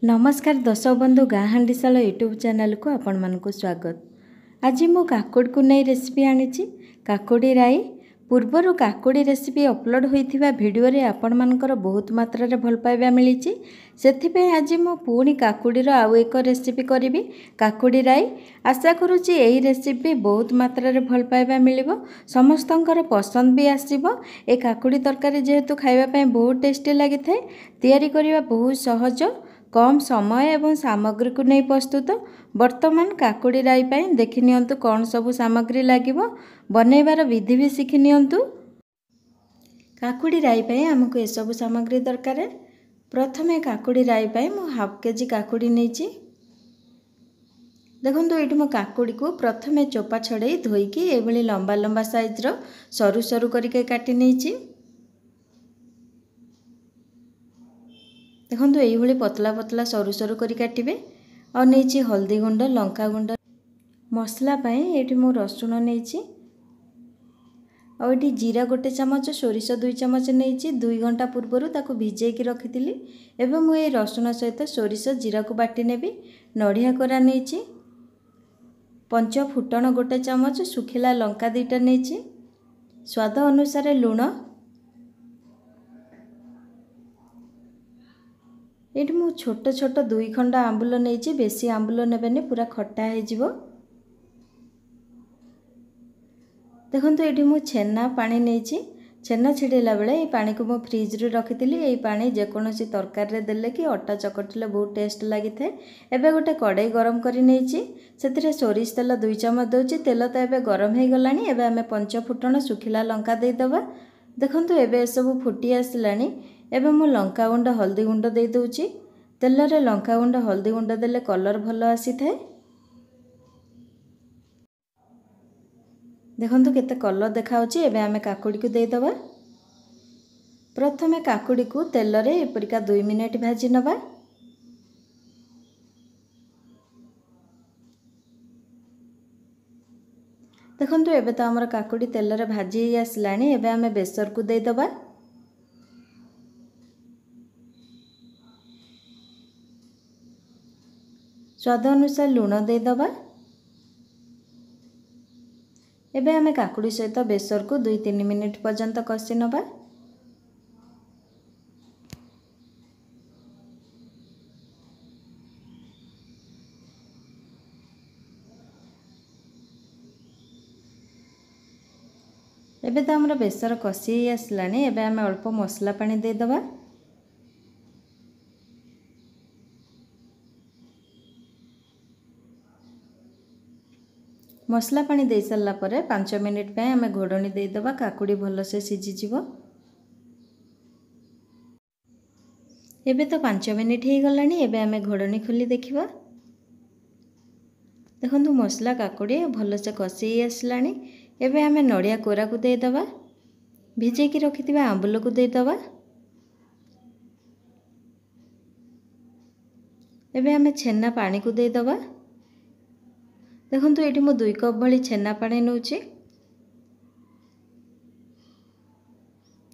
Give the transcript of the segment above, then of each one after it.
ନମସ୍କାର ଦର୍ଶକ ବନ୍ଧୁ, ଗାଁ ହାଣ୍ଡିଶାଳ ୟୁଟ୍ୟୁବ୍ ଚ୍ୟାନେଲକୁ ଆପଣମାନଙ୍କୁ ସ୍ୱାଗତ। ଆଜି ମୁଁ କାକୁଡ଼ିକୁ ନେଇ ରେସିପି ଆଣିଛି, କାକୁଡ଼ି ରାଇ। ପୂର୍ବରୁ କାକୁଡ଼ି ରେସିପି ଅପଲୋଡ଼ ହୋଇଥିବା ଭିଡ଼ିଓରେ ଆପଣମାନଙ୍କର ବହୁତ ମାତ୍ରାରେ ଭଲ ପାଇବା ମିଳିଛି। ସେଥିପାଇଁ ଆଜି ମୁଁ ପୁଣି କାକୁଡ଼ିର ଆଉ ଏକ ରେସିପି କରିବି, କାକୁଡ଼ି ରାଇ। ଆଶା କରୁଛି ଏହି ରେସିପି ବହୁତ ମାତ୍ରାରେ ଭଲ ପାଇବା ମିଳିବ, ସମସ୍ତଙ୍କର ପସନ୍ଦ ବି ଆସିବ। ଏ କାକୁଡ଼ି ତରକାରୀ ଯେହେତୁ ଖାଇବା ପାଇଁ ବହୁତ ଟେଷ୍ଟି ଲାଗିଥାଏ, ତିଆରି କରିବା ବହୁତ ସହଜ, କମ୍ ସମୟ ଏବଂ ସାମଗ୍ରୀକୁ ନେଇ ପ୍ରସ୍ତୁତ। ବର୍ତ୍ତମାନ କାକୁଡ଼ି ରାଇ ପାଇଁ ଦେଖି ନିଅନ୍ତୁ କ'ଣ ସବୁ ସାମଗ୍ରୀ ଲାଗିବ, ବନେଇବାର ବିଧି ବି ଶିଖି ନିଅନ୍ତୁ। କାକୁଡ଼ି ରାଇ ପାଇଁ ଆମକୁ ଏସବୁ ସାମଗ୍ରୀ ଦରକାର। ପ୍ରଥମେ କାକୁଡ଼ି ରାଇ ପାଇଁ ମୁଁ ହାଫ୍ କେଜି କାକୁଡ଼ି ନେଇଛି। ଦେଖନ୍ତୁ, ଏଇଠି ମୁଁ କାକୁଡ଼ିକୁ ପ୍ରଥମେ ଚୋପା ଛଡ଼େଇ ଧୋଇକି ଏଇଭଳି ଲମ୍ବା ଲମ୍ବା ସାଇଜ୍ର ସରୁ ସରୁ କରିକି କାଟି ନେଇଛି। ଦେଖନ୍ତୁ, ଏଇଭଳି ପତଳା ପତଳା ସରୁ ସରୁ କରି କାଟିବେ। ଆଉ ନେଇଛି ହଳଦୀ ଗୁଣ୍ଡ, ଲଙ୍କା ଗୁଣ୍ଡ। ମସଲା ପାଇଁ ଏଇଠି ମୁଁ ରସୁଣ ନେଇଛି, ଆଉ ଏଠି ଜିରା 1 ଚାମଚ, ସୋରିଷ 2 ଚାମଚ ନେଇଛି। 2 ଘଣ୍ଟା ପୂର୍ବରୁ ତାକୁ ଭିଜେଇକି ରଖିଥିଲି। ଏବେ ମୁଁ ଏଇ ରସୁଣ ସହିତ ସୋରିଷ ଜିରାକୁ ବାଟି ନେବି। ନଡ଼ିଆ କୋରା ନେଇଛି, ପଞ୍ଚ ଫୁଟଣ 1 ଚାମଚ, ଶୁଖିଲା ଲଙ୍କା 2ଟା ନେଇଛି, ସ୍ୱାଦ ଅନୁସାରେ ଲୁଣ। ଏଇଠି ମୁଁ ଛୋଟ ଛୋଟ 2 ଖଣ୍ଡ ଆମ୍ବୁଲ ନେଇଛି। ବେଶୀ ଆମ୍ବୁଲ ନେବେନି, ପୁରା ଖଟା ହେଇଯିବ। ଦେଖନ୍ତୁ, ଏଇଠି ମୁଁ ଛେନା ପାଣି ନେଇଛି। ଛେନା ଛିଡ଼େଇଲା ବେଳେ ଏଇ ପାଣିକୁ ମୁଁ ଫ୍ରିଜ୍ରୁ ରଖିଥିଲି। ଏଇ ପାଣି ଯେକୌଣସି ତରକାରୀରେ ଦେଲେ କି ଅଟା ଚକଟିଲେ ବହୁତ ଟେଷ୍ଟ ଲାଗିଥାଏ। ଏବେ ଗୋଟେ କଡ଼େଇ ଗରମ କରି ନେଇଛି, ସେଥିରେ ସୋରିଷ ତେଲ 2 ଚାମଚ ଦେଉଛି। ତେଲ ତ ଏବେ ଗରମ ହେଇଗଲାଣି। ଏବେ ଆମେ ପଞ୍ଚ ଫୁଟଣ, ଶୁଖିଲା ଲଙ୍କା ଦେଇଦେବା। ଦେଖନ୍ତୁ, ଏବେ ଏସବୁ ଫୁଟି ଆସିଲାଣି। ଏବେ ମୁଁ ଲଙ୍କା ଗୁଣ୍ଡ, ହଳଦୀ ଗୁଣ୍ଡ ଦେଇଦେଉଛି। ତେଲରେ ଲଙ୍କା ଗୁଣ୍ଡ, ହଳଦୀ ଗୁଣ୍ଡ ଦେଲେ କଲର୍ ଭଲ ଆସିଥାଏ। ଦେଖନ୍ତୁ କେତେ କଲର୍ ଦେଖାହେଉଛି। ଏବେ ଆମେ କାକୁଡ଼ିକୁ ଦେଇଦେବା। ପ୍ରଥମେ କାକୁଡ଼ିକୁ ତେଲରେ ଏପରିକା 2 ମିନିଟ୍ ଭାଜି ନେବା। ଦେଖନ୍ତୁ, ଏବେ ତ ଆମର କାକୁଡ଼ି ତେଲରେ ଭାଜି ହେଇ ଆସିଲାଣି। ଏବେ ଆମେ ବେସରକୁ ଦେଇଦେବା। ସ୍ୱାଦ ଅନୁସାରେ ଲୁଣ ଦେଇଦେବା। ଏବେ ଆମେ କାକୁଡ଼ି ସହିତ ବେସରକୁ 2-3 ମିନିଟ୍ ପର୍ଯ୍ୟନ୍ତ କଷି ନେବା। ଏବେ ତ ଆମର ବେସର କଷି ହେଇ ଆସିଲାଣି। ଏବେ ଆମେ ଅଳ୍ପ ମସଲା ପାଣି ଦେଇଦେବା। ମସଲା ପାଣି ଦେଇସାରିଲା ପରେ 5 ମିନିଟ୍ ପାଇଁ ଆମେ ଘୋଡ଼ଣୀ ଦେଇଦେବା, କାକୁଡ଼ି ଭଲସେ ସିଝିଯିବ। ଏବେ ତ 5 ମିନିଟ୍ ହେଇଗଲାଣି। ଏବେ ଆମେ ଘୋଡ଼ଣୀ ଖୋଲି ଦେଖିବା। ଦେଖନ୍ତୁ, ମସଲା କାକୁଡ଼ି ଭଲସେ କଷି ହେଇ ଆସିଲାଣି। ଏବେ ଆମେ ନଡ଼ିଆ କୋରାକୁ ଦେଇଦେବା, ଭିଜେଇକି ରଖିଥିବା ଆମ୍ବୁଲକୁ ଦେଇଦେବା। ଏବେ ଆମେ ଛେନା ପାଣିକୁ ଦେଇଦେବା। ଦେଖନ୍ତୁ, ଏଇଠି ମୁଁ 2 କପ୍ ଭଳି ଛେନା ପାଣି ନେଉଛି।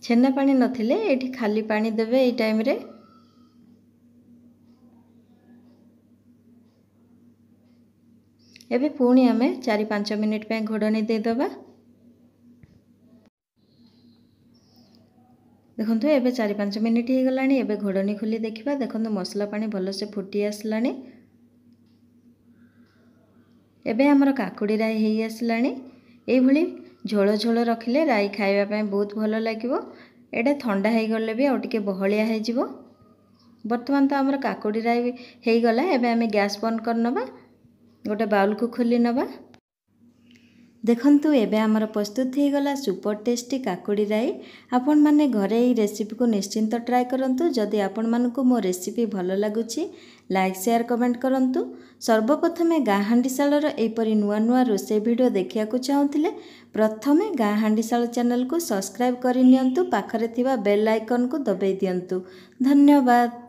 ଛେନା ପାଣି ନଥିଲେ ଏଇଠି ଖାଲି ପାଣି ଦେବେ ଏଇ ଟାଇମ୍ରେ। ଏବେ ପୁଣି ଆମେ 4-5 ମିନିଟ୍ ପାଇଁ ଘୋଡ଼ଣୀ ଦେଇଦେବା। ଦେଖନ୍ତୁ, ଏବେ 4-5 ମିନିଟ୍ ହେଇଗଲାଣି। ଏବେ ଘୋଡ଼ଣୀ ଖୋଲି ଦେଖିବା। ଦେଖନ୍ତୁ, ମସଲା ପାଣି ଭଲସେ ଫୁଟି ଆସିଲାଣି। ଏବେ ଆମର କାକୁଡ଼ି ରାଇ ହେଇ ଆସିଲାଣି। ଏଇଭଳି ଝୋଳ ଝୋଳ ରଖିଲେ ରାଇ ଖାଇବା ପାଇଁ ବହୁତ ଭଲ ଲାଗିବ। ଏଇଟା ଥଣ୍ଡା ହେଇଗଲେ ବି ଆଉ ଟିକେ ବହଳିଆ ହେଇଯିବ। ବର୍ତ୍ତମାନ ତ ଆମର କାକୁଡ଼ି ରାଇ ହେଇଗଲା। ଏବେ ଆମେ ଗ୍ୟାସ୍ ବନ୍ଦ କରିନେବା, ଗୋଟେ ବାଉଲକୁ ଖୋଲି ନେବା। ଦେଖନ୍ତୁ, ଏବେ ଆମର ପ୍ରସ୍ତୁତ ହେଇଗଲା ସୁପର ଟେଷ୍ଟି କାକୁଡ଼ି ରାଇ। ଆପଣମାନେ ଘରେ ଏହି ରେସିପିକୁ ନିଶ୍ଚିନ୍ତ ଟ୍ରାଏ କରନ୍ତୁ। ଯଦି ଆପଣମାନଙ୍କୁ ମୋ ରେସିପି ଭଲ ଲାଗୁଛି, ଲାଇକ୍, ସେୟାର, କମେଣ୍ଟ କରନ୍ତୁ। ସର୍ବପ୍ରଥମେ ଗାଁ ହାଣ୍ଡିଶାଳର ଏହିପରି ନୂଆ ନୂଆ ରୋଷେଇ ଭିଡ଼ିଓ ଦେଖିବାକୁ ଚାହୁଁଥିଲେ ପ୍ରଥମେ ଗାଁ ହାଣ୍ଡିଶାଳ ଚ୍ୟାନେଲକୁ ସବସ୍କ୍ରାଇବ୍ କରିନିଅନ୍ତୁ, ପାଖରେ ଥିବା ବେଲ୍ ଆଇକନ୍କୁ ଦବାଇ ଦିଅନ୍ତୁ। ଧନ୍ୟବାଦ।